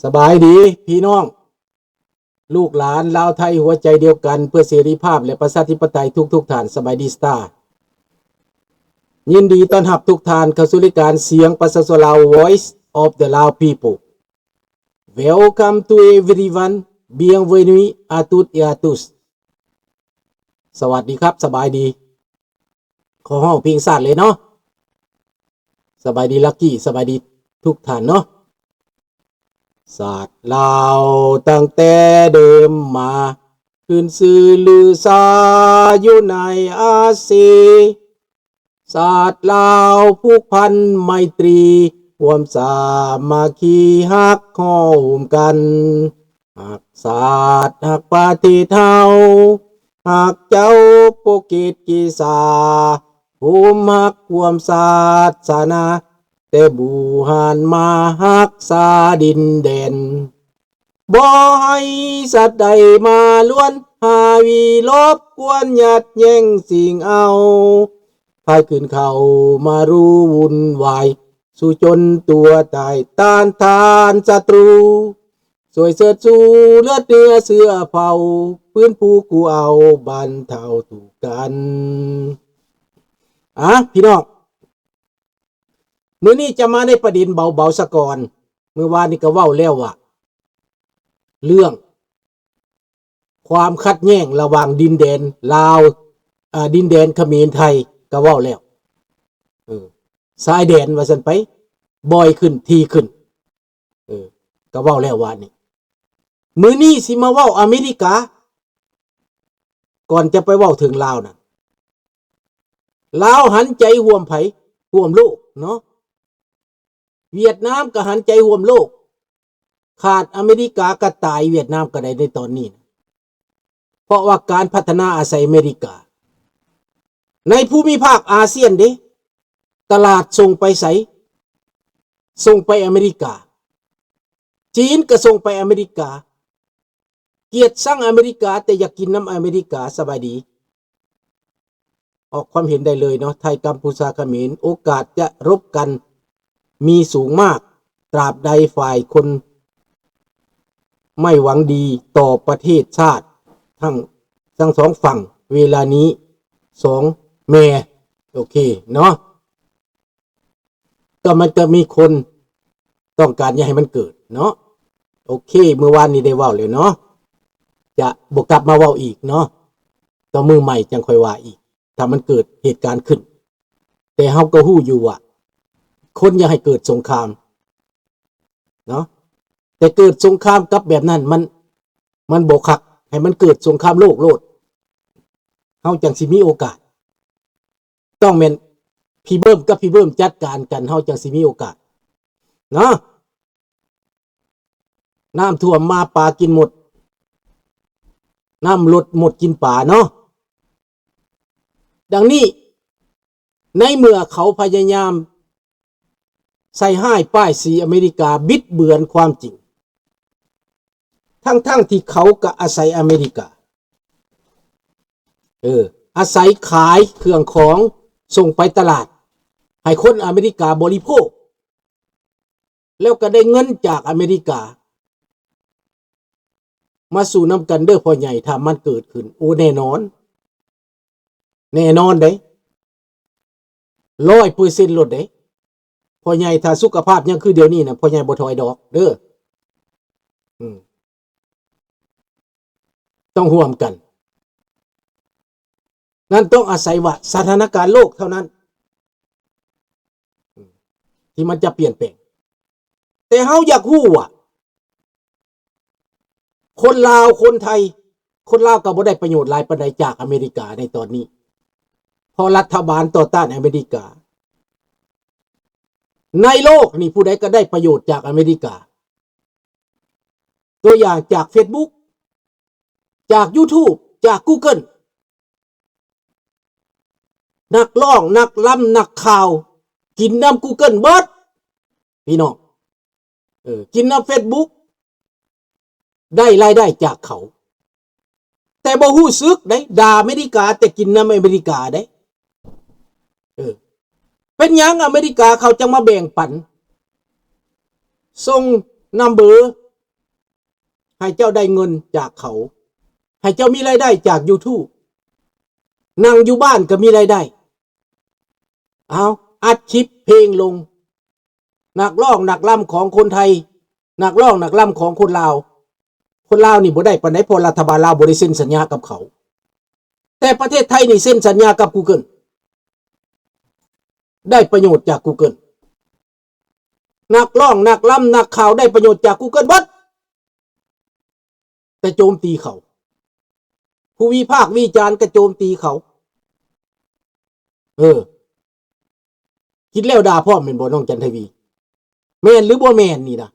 ສະບາຍດີພີ່ນ້ອງ ລູກຫຼານລາວໄທຫົວໃຈດຽວກັນ ເພື່ອເສລີພາບ ແລະ ປະຊາທິປະໄຕທຸກໆທ່ານ. ສະບາຍດີສະຕາ. ຍິນດີຕ້ອນຮັບທຸກທ່ານເຂົ້າສູ່ລາຍການສຽງປະຊາຊົນລາວ Voice of the Lao People. Welcome to everyone. Bienvenue à toutes et à tous. ສະຫວັດດີຄັບ ສະບາຍດີ. ຂໍຮ້ອງເພງຊາດເລີຍເນາະ. ສະບາຍດີລັກກີ້ ສະບາຍດີທຸກທ່ານເນາະ. ຊາດລາວຕັ້ງແຕ່ເດີມມາ ຂຶ້ນຊື່ລືຊາຢູ່ໃນອາຊີ. ຊາດລາວຜູກພັນໄມຕີ ຮ່ວມສາມັກຄີຮັກຫໍ່ໂຮມກັນ. ຮັກຊາດຮັກປະເທດເຮົາ ຮັກເຈົ້າປົກເກດເກສາ ໂຮມຮັກຮ່ວມສາສະໜາ ແຕ່ບູຮານມາຮັກສາດິນແດນ. ບໍ່ໃຫ້ສັດໃດມາລວນ ຫາວິລົບກວນ ຍັດແຍ່ງຊິງເອົາ ພາຍຄືນເຂົ້າມາຮູ້ວຸ່ນວາຍ ສູ້ຈົນຕົວຕາຍ ຕ້ານທານສັດຕູ ຊ່ວຍເຊີດຊູເລືອດເນື້ອເຊື້ອເຜົ່າ ຟື້ນຟູກູ້ເອົາບັນເທົາທຸກກັນ. ອ່ະ ພີ່ນ້ອງ ມື້ນີ້ຈະມາໃນປະເດັນເບົາໆສາກ່ອນ. ມື້ວານນີ້ກໍເວົ້າແລ້ວວ່າ ເລື່ອງຄວາມຂັດແຍ່ງລະຫວ່າງດິນແດນລາວ ເອີ ດິນແດນຂະເໝນໄທກໍເວົ້າແລ້ວ. ເອີ ຊາຍແດນວ່າຊັ້ນໄປ ບ່ອຍຂຶ້ນ ຖີ່ຂຶ້ນ. ເອີ ກໍເວົ້າແລ້ວວານນີ້. ມື້ນີ້ຊິມາເວົ້າອາເມລິກາ ກ່ອນຈະໄປເວົ້າເຖິງລາວນະ. ລາວຫັນໃຈຮ່ວມໃຜ? ຮ່ວມໂລກເນາະ. ຫວຽດນາມກໍຫັນໃຈຮ່ວມໂລກ. ຂາດອາເມລິກາກໍຕາຍຫວຽດນາມກໍໄດ້ໃນຕອນນີ້ນະ. ເພາະວ່າການພັດທະນາອາໄສອາເມລິກາ. ໃນພູມິພາກອາຊຽນເດ້ ຕະຫຼາດສົ່ງໄປໃສ? ສົ່ງໄປອາເມລິກາ. ຈີນກໍສົ່ງໄປອາເມລິກາ. ກຽດຊັງອາເມລິກາ ແຕ່ຢາກກິນນຳອາເມລິກາ. ສະບາຍດີ. ອອກຄວາມເຫັນໄດ້ເລີຍເນາະ. ໄທ ກຳພູຊາ ຂະເໝນ ໂອກາດຈະລົບກັນມີສູງມາກ ຕາບໃດຝ່າຍຄົນໄມ່ຫວັງດີຕໍ່ປະເທດຊາດທັງ ທັງສອງຝັ່ງ ເວລານີ້ສອງແມ່. ໂອເຄເນາະ. ກໍມັນກໍມີຄົນຕ້ອງການຢາກໃຫ້ມັນເກີດເນາະ. ໂອເຄ ມື້ວານນີ້ໄດ້ເວົ້າແລ້ວເນາະ ຈະບໍ່ກັບມາເວົ້າອີກເນາະ. ຕໍ່ມື້ໃໝ່ຈັ່ງຄ່ອຍວ່າອີກ ຖ້າມັນເກີດເຫດການຂຶ້ນ. ແຕ່ເຮົາກໍຮູ້ຢູ່ວ່າ ຄົນຢາກໃຫ້ເກີດສົງຄາມເນາະ ແຕ່ເກີດສົງຄາມກັບແບບນັ້ນ ມັນ ມັນບໍ່ຄັກ. ໃຫ້ມັນເກີດສົງຄາມໂລກໂລດ ເຮົາຈັ່ງຊິມີໂອກາດ. ຕ້ອງແມ່ນພີ່ເບິ່ມກັບພີ່ເບິ່ມຈັດການກັນ ເຮົາຈັ່ງຊິມີໂອກາດເນາະ. ນ້ຳຖ້ວມມາປາກິນມົດ ນ້ຳລົດມົດກິນປາເນາະ. ດັ່ງນີ້ ໃນເມື່ອເຂົາພະຍາຍາມໃສ່ຮ້າຍປ້າຍສີອາເມລິກາ ບິດເບືອນຄວາມຈິງ ທັງໆທີ່ເຂົາກໍອາໄສອາເມລິກາ ເອີ ອາໄສຂາຍເຄື່ອງຂອງສົ່ງໄປຕະຫຼາດ ໃຫ້ຄົນອາເມລິກາບໍລິໂພກ ແລ້ວກໍໄດ້ເງິນຈາກອາເມລິກາ ມາສູ້ນຳກັນເດີ້ພໍ່ໃຫຍ່ ຖ້າມັນເກີດຂຶ້ນ. ໂອ້ ແນ່ນອນ ແນ່ນອນເດ້ ຮ້ອຍເປີເຊັນໂລດເດ້ ພໍ່ໃຫຍ່. ຖ້າສຸຂະພາບຍັງຄືດຽວນີ້ນະ ພໍ່ໃຫຍ່ບໍ່ຖອຍດອກເດີ້. ອືມ ຕ້ອງຮ່ວມກັນ. ນັ້ນຕ້ອງອາໄສວ່າສະຖານະການໂລກເທົ່ານັ້ນ ອືມ ທີ່ມັນຈະປ່ຽນແປງ. ແຕ່ເຮົາຢາກຮູ້ວ່າ ຄົນລາວ ຄົນໄທ ຄົນລາວກໍບໍ່ໄດ້ປະໂຫຍດຫຼາຍປານໃດຈາກອາເມລິກາໃນຕອນນີ້ ເພາະລັດຖະບານຕໍ່ຕ້ານອາເມລິກາ. ໃນໂລກນີ້ຜູ້ໃດກໍໄດ້ປະໂຫຍດຈາກອາເມລິກາ ຕົວຢ່າງຈາກເຟສບຸກ ຈາກຢູທູບ ຈາກກູເກີນ ນັກຮ້ອງ ນັກລຳ ນັກຂ່າວ ກິນນຳກູເກີນເບິດ ພີ່ນ້ອງ. ເອີ ກິນນຳເຟສບຸກ ໄດ້ລາຍໄດ້ຈາກເຂົາ ແຕ່ບໍ່ຮູ້ສຶກເດ້ ດ່າອາເມລິກາ ແຕ່ກິນນຳອາເມລິກາເດ້. ເອີ ເປັນຫຍັງອາເມລິກາເຂົາຈັ່ງມາແບ່ງປັນ ສົ່ງນຳເບີ ໃຫ້ເຈົ້າໄດ້ເງິນຈາກເຂົາ, ໃຫ້ເຈົ້າມີລາຍໄດ້ຈາກ YouTube, ນັ່ງຢູ່ບ້ານກໍມີລາຍໄດ້. ເອົາ ອັດຄລິບເພງລົງ, ນັກຮ້ອງນັກລຳຂອງຄົນໄທ, ນັກຮ້ອງນັກລຳຂອງຄົນລາວ. ຄົນລາວນີ້ບໍ່ໄດ້ປານໃດ ເພາະລັດຖະບານລາວບໍ່ໄດ້ເຊັນສັນຍາກັບເຂົາ, ແຕ່ປະເທດໄທນີ້ເຊັນສັນຍາກັບ Google, ໄດ້ປະໂຫຍດຈາກ Google. ນັກຮ້ອງນັກລຳນັກຂ່າວໄດ້ປະໂຫຍດຈາກ Google ເບິດ. ແຕ່ໂຈມຕີເຂົາ, ຜູ້ວິພາກວິຈານກໍໂຈມຕີເຂົາ. ເອີ ຄິດແລ້ວດ່າພ້ອມແມ່ນບໍ່ ນ້ອງຈັນທະວີ? ແມ່ນຫຼືບໍ່ແມ່ນນີ້ນະ?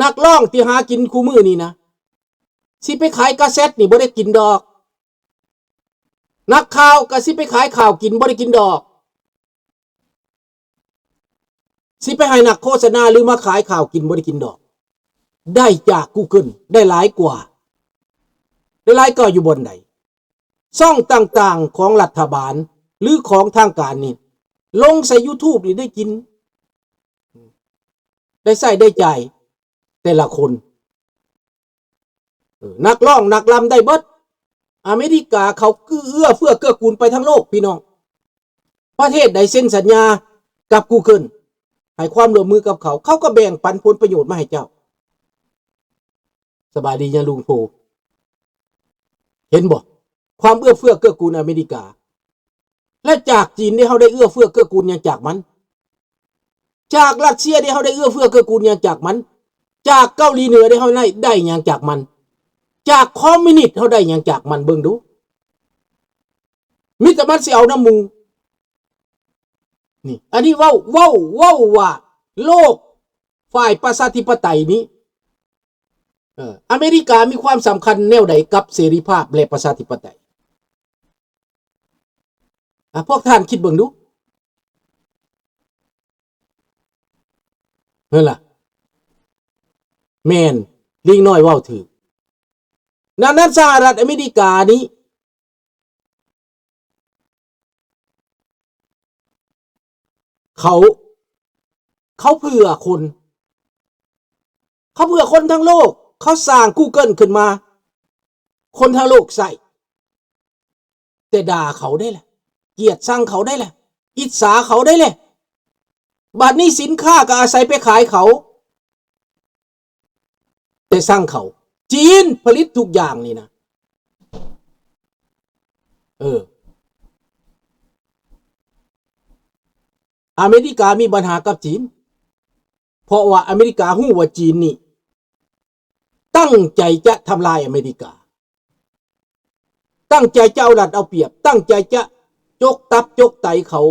ນັກຮ້ອງທີ່ຫາກິນຄູ່ມື້ນີ້ນະ ຊິໄປຂາຍກາເຊັດນີ້ບໍ່ໄດ້ກິນດອກ, ນັກຂ່າວກໍຊິໄປຂາຍຂ່າວກິນບໍ່ໄດ້ກິນດອກ. ຊິໄປໃຫ້ນັກໂຄສະນາ ຫຼື ມາຂາຍຂ່າວກິນບໍ່ໄດ້ກິນດອກ, ໄດ້ຈາກ Google ໄດ້ຫຼາຍກວ່າ. ໄດ້ຫຼາຍກວ່າຢູ່ບ່ອນໃດ? ຊ່ອງຕ່າງໆຂອງລັດຖະບານ ຫຼື ຂອງທາງການນີ້ ລົງໃສ່ YouTube ນີ້ໄດ້ກິນ, ໄດ້ໃຊ້ໄດ້ຈ່າຍແຕ່ລະຄົນ. ເອີ ນັກຮ້ອງນັກລຳໄດ້ເບິດ. ອາເມລິກາເຂົາເອື້ອເຟື້ອເກື້ອກູນໄປທັງໂລກ ພີ່ນ້ອງ. ປະເທດໃດເຊັນສັນຍາກັບ Google ໃຫ້ຄວາມຮ່ວມມືກັບເຂົາ, ເຂົາກໍແບ່ງປັນຜົນປະໂຫຍດມາໃຫ້ເຈົ້າ. ສະບາຍດີຍາລຸງໂພ, ເຫັນບໍ່ ຄວາມເອື້ອເຟື້ອເກື້ອກູນອາເມລິກາ? ແລະ ຈາກຈີນເດ ເຮົາໄດ້ເອື້ອເຟື້ອເກື້ອກູນຫຍັງຈາກມັນ? ຈາກຣັດເຊຍເດ ເຮົາໄດ້ເອື້ອເຟື້ອເກື້ອກູນຫຍັງຈາກມັນ? ຈາກເກົາຫຼີເໜືອເດ ເຮົາໄດ້ ໄດ້ຫຍັງຈາກມັນ? ຈາກຄອມມິວນິດເຮົາໄດ້ຫຍັງຈາກມັນ? ເບິ່ງດູ. ມີແຕ່ມັນຊິເອົານຳໝູ່. ນີ້ ອັນນີ້ເວົ້າ ເວົ້າ ເວົ້າວ່າໂລກຝ່າຍປະຊາທິປະໄຕນີ້ ເອີ ອາເມລິກາມີຄວາມສຳຄັນແນວໃດກັບເສລີພາບ ແລະ ປະຊາທິປະໄຕ? ອາ ພວກທ່ານຄິດເບິ່ງດູ. ເຫັນລະ? ແມ່ນ, ລິງນ້ອຍເວົ້າຖືກ. ດັ່ງນັ້ນ ສະຫະລັດອາເມລິການີ້ ເຂົາ ເຂົາເພື່ອຄົນ, ເຂົາເພື່ອຄົນທັງໂລກ. ເຂົາສ້າງ Google ຂຶ້ນມາ, ຄົນທັງໂລກໃຊ້. ແຕ່ດ່າເຂົາໄດ້ແຫຼະ, ກຽດຊັງເຂົາໄດ້ແຫຼະ, ອິດສາເຂົາໄດ້ແຫຼະ. ບາດນີ້ສິນຄ້າກໍອາໄສໄປຂາຍເຂົາ, ແຕ່ຊັງເຂົາ. ຈີນຜະລິດທຸກຢ່າງນີ້ນະ. ເອີ ອາເມລິກາມີບັນຫາກັບຈີນ, ເພາະວ່າອາເມລິກາຮູ້ວ່າຈີນນີ້ຕັ້ງໃຈຈະທຳລາຍອາເມລິກາ. ຕັ້ງໃຈຈະເອົາລັດເອົາປຽບ, ຕັ້ງໃຈຈະຈົກຕັບຈົກໄຕເຂົາ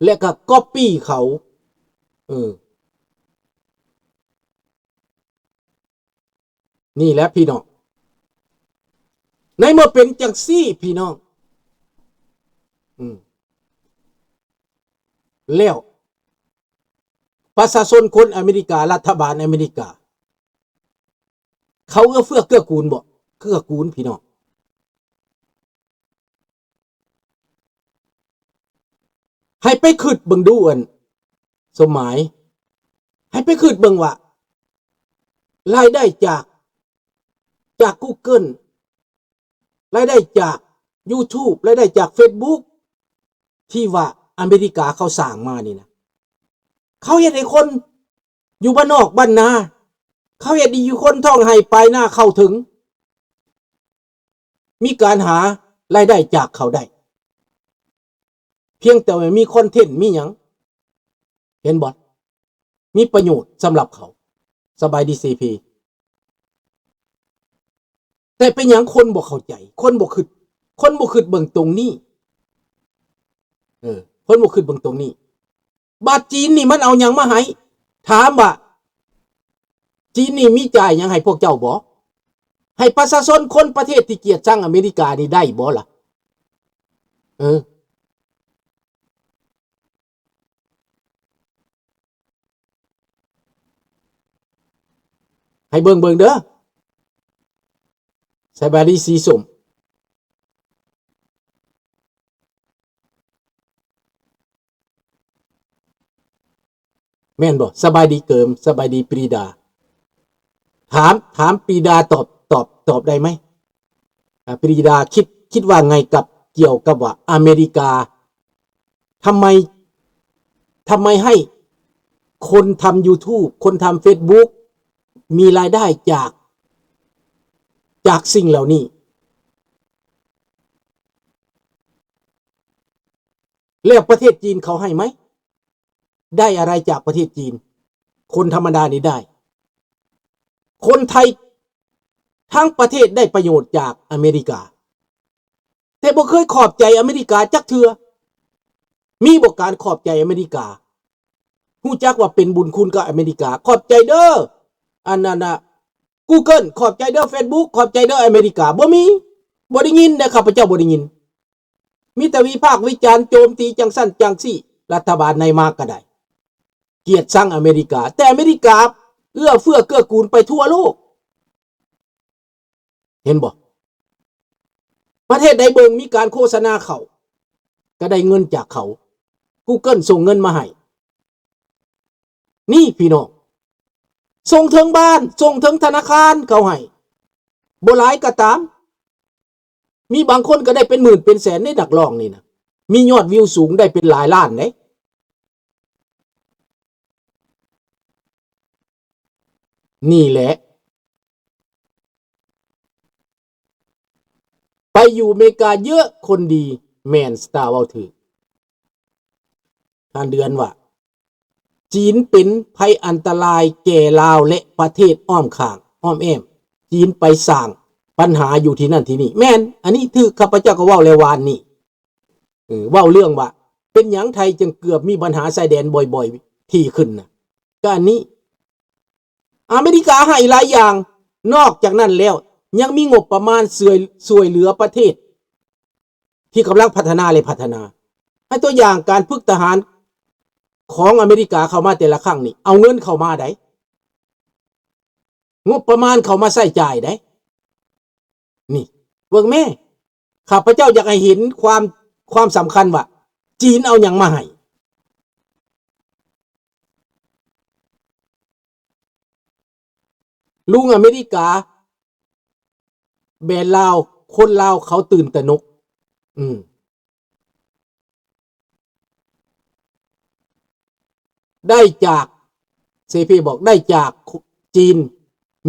ແລະ ກໍກັອບປີ້ເຂົາ. ເອີ ນີ້ແຫຼະພີ່ນ້ອງ, ໃນເມື່ອເປັນຈັ່ງຊີ້ພີ່ນ້ອງ, ອືມ ແລ້ວປະຊາຊົນຄົນອາເມລິກາ, ລັດຖະບານອາເມລິກາ ເຂົາເອື້ອເຟື້ອເກື້ອກູນບໍ່? ເກື້ອກູນພີ່ນ້ອງ. ໃຫ້ໄປຄິດເບິ່ງດູ ອັນສົມໝາຍ, ໃຫ້ໄປຄິດເບິ່ງວ່າ ລາຍໄດ້ຈາກ ຈາກ Google, ລາຍໄດ້ຈາກ YouTube, ລາຍໄດ້ຈາກ Facebook ທີ່ວ່າອາເມລິກາເຂົາສ້າງມານີ້ນະ, ເຂົາເຮັດໃຫ້ຄົນ ຢູ່ບ້ານນອກບ້ານນາ, ເຂົາເຮັດໃຫ້ຄົນທ້ອງໄຮ່ປາຍນາເຂົ້າເຖິງ, ມີການຫາລາຍໄດ້ຈາກເຂົາໄດ້, ພຽງແຕ່ວ່າມີຄອນເທັນ ມີຫຍັງ, ເຫັນບໍ່? ມີປະໂຫຍດສຳລັບເຂົາ. ສະບາຍດີ ຊີພີ. ແຕ່ເປັນຫຍັງຄົນບໍ່ເຂົ້າໃຈ? ຄົນບໍ່ຄິດ, ຄົນບໍ່ຄິດເບິ່ງຕົງນີ້. ເອີ ຄົນບໍ່ຄິດເບິ່ງຕົງນີ້. ບາດຈີນນີ້ມັນເອົາຫຍັງມາໃຫ້? ຖາມວ່າ ຈີນນີ້ມີຈ່າຍຫຍັງໃຫ້ພວກເຈົ້າບໍ່? ໃຫ້ປະຊາຊົນຄົນປະເທດທີ່ກຽດຊັງອາເມລິການີ້ໄດ້ບໍ່ລະ? ເອີ. ໃຫ້ເບິ່ງເບິ່ງເດີ. ສະບາຍດີສີສົ້ມ. ແມ່ນບໍ່? ສະບາຍດີເກີມ, ສະບາຍດີປຣີດາ. ถาม ถามปรีดาตอบ ตอบ ตอบได้ไหม? อ่า ปรีดาคิด คิดว่าไงกับ เกี่ยวกับว่าอเมริกา ทำไม ทำไมให้คนทำ YouTube คนทำ Facebook มีรายได้จาก จากสิ่งเหล่านี้ แล้วประเทศจีนเขาให้ไหม? ได้อะไรจากประเทศจีน? คนธรรมดานี่ได้ คนไทยทั้งประเทศได้ประโยชน์จากอเมริกา แต่บ่เคยขอบใจอเมริกาจักเทื่อ มีบ่การขอบใจอเมริกา? ฮู้จักว่าเป็นบุญคุณกับอเมริกา ขอบใจเด้อ อันนั้นน่ะ Google ขอบใจเด้อ Facebook ขอบใจเด้ออเมริกา บ่มี บ่ได้ยินเด้ ข้าพเจ้าบ่ได้ยิน มีแต่วิพากษ์วิจารณ์โจมตีจังซั่นจังซี้ รัฐบาลใดมาก็ได้ เกลียดชังอเมริกา แต่อเมริกาเอื้อเฟื้อเกื้อกูลไปทั่วโลก เห็นบ่? ประเทศใดเบิ่งมีการโฆษณาเข้า ก็ได้เงินจากเขา Google ส่งเงินมาให้ นี่พี่น้อง ส่งถึงบ้าน ส่งถึงธนาคารเขาให้ บ่หลายก็ตาม มีบางคนก็ได้เป็นหมื่นเป็นแสนเด้ นักร้องนี่นะ มียอดวิวสูงได้เป็นหลายล้านเด้ นี่แหละ ไปอยู่อเมริกาเยอะคนดี แม่น สตาร์เว้าถูก ท่านเดือนว่า จีนเป็นภัยอันตรายแก่ลาวและประเทศอ้อมข้าง อ้อมแอ้ม จีนไปสร้างปัญหาอยู่ที่นั่นที่นี่ แม่น อันนี้ถูก ข้าพเจ้าก็เว้าแล้ววานนี้ เออ เว้าเรื่องว่า เป็นหยังไทยจึงเกือบมีปัญหาชายแดนบ่อยๆ ถี่ขึ้นน่ะ ก็อันนี้ อเมริกาให้หลายอย่าง นอกจากนั้นแล้ว ยังมีงบประมาณช่วย ช่วยเหลือประเทศ ที่กำลังพัฒนาและพัฒนา ให้ตัวอย่าง การฝึกทหารของอเมริกาเข้ามาแต่ละครั้งนี่ เอาเงินเข้ามาได๋ งบประมาณเข้ามาใช้จ่ายได๋ นี่ เบิ่งแม่ ข้าพเจ้าอยากให้เห็นความ ความสำคัญว่า จีนเอาหยังมาให้ ลุงอเมริกา แบรนด์ลาว คนลาวเขาตื่นตระหนก อืม ได้จาก เสเพบอก ได้จากจีน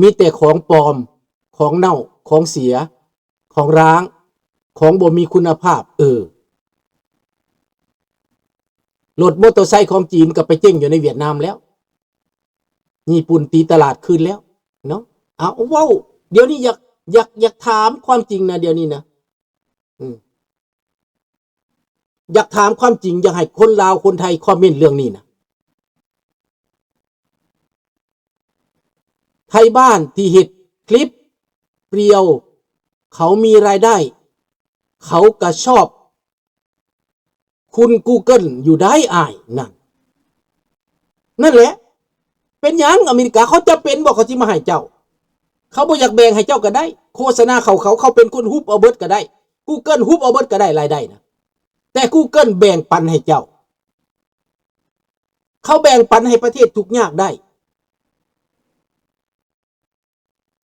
มีแต่ของปลอม ของเน่า ของเสีย ของร้าง ของบ่มีคุณภาพ เออ รถมอเตอร์ไซค์ของจีนก็ไปเจ๊งอยู่ในเวียดนามแล้ว ญี่ปุ่นตีตลาดคืนแล้วเนาะ เอา เว้า เดี๋ยวนี้อยาก อยาก อยากถามความจริงนะ เดี๋ยวนี้นะ อืม อยากถามความจริง อยากให้คนลาว คนไทยคอมเมนต์เรื่องนี้นะ ไทยบ้านที่เฮ็ดคลิปเปรียว เขามีรายได้ เขาก็ชอบ คุณ Google อยู่ได้อ้าย นั่น นั่นแหละ เป็นหยังอเมริกาเขาจำเป็นบ่เขาสิมาให้เจ้า เขาบ่อยากแบ่งให้เจ้าก็ได้ โฆษณาเขา เขา เขาเป็นคนฮุบเอาเบิดก็ได้ Google ฮุบเอาเบิดก็ได้รายได้นะ แต่ Google แบ่งปันให้เจ้า เขาแบ่งปันให้ประเทศทุกข์ยากได้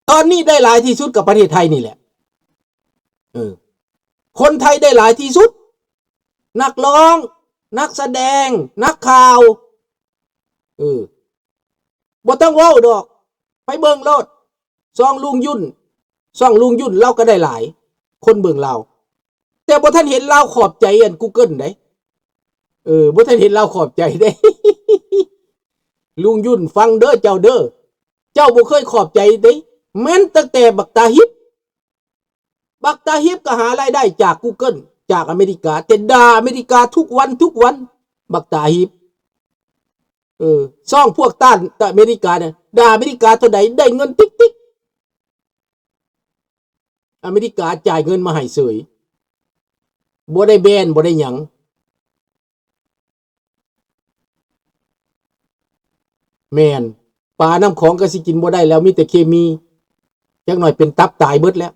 ตอนนี้ได้หลายที่สุดก็ประเทศไทยนี่แหละ เออ คนไทยได้หลายที่สุด นักร้อง นักแสดง นักข่าว เออ บ่ต้องเว้าดอก ไปเบิ่งโลด ช่องลุงยุ่น ช่องลุงยุ่น ลาวก็ได้หลาย คนเบิ่งลาว แต่บ่ทันเห็นลาวขอบใจอัน Google ได๋ เออ บ่ทันเห็นลาวขอบใจได๋ ลุงยุ่น ฟังเด้อเจ้าเด้อ เจ้าบ่เคยขอบใจได๋ แม่นตั้งแต่บักตาฮิป บักตาฮิปก็หารายได้จาก Google จากอเมริกา แต่ด่าอเมริกาทุกวันทุกวัน บักตาฮิป เออ ช่องพวกต้านอเมริกาเนี่ย ด่าอเมริกาเท่าใดได้เงินติ๊กๆ อเมริกาจ่ายเงินมาให้เสย บ่ได้แบน บ่ได้หยัง แม่น ปลาน้ำของก็สิกินบ่ได้แล้ว มีแต่เคมี จักหน่อยเป็นตับตายเบิดแล้ว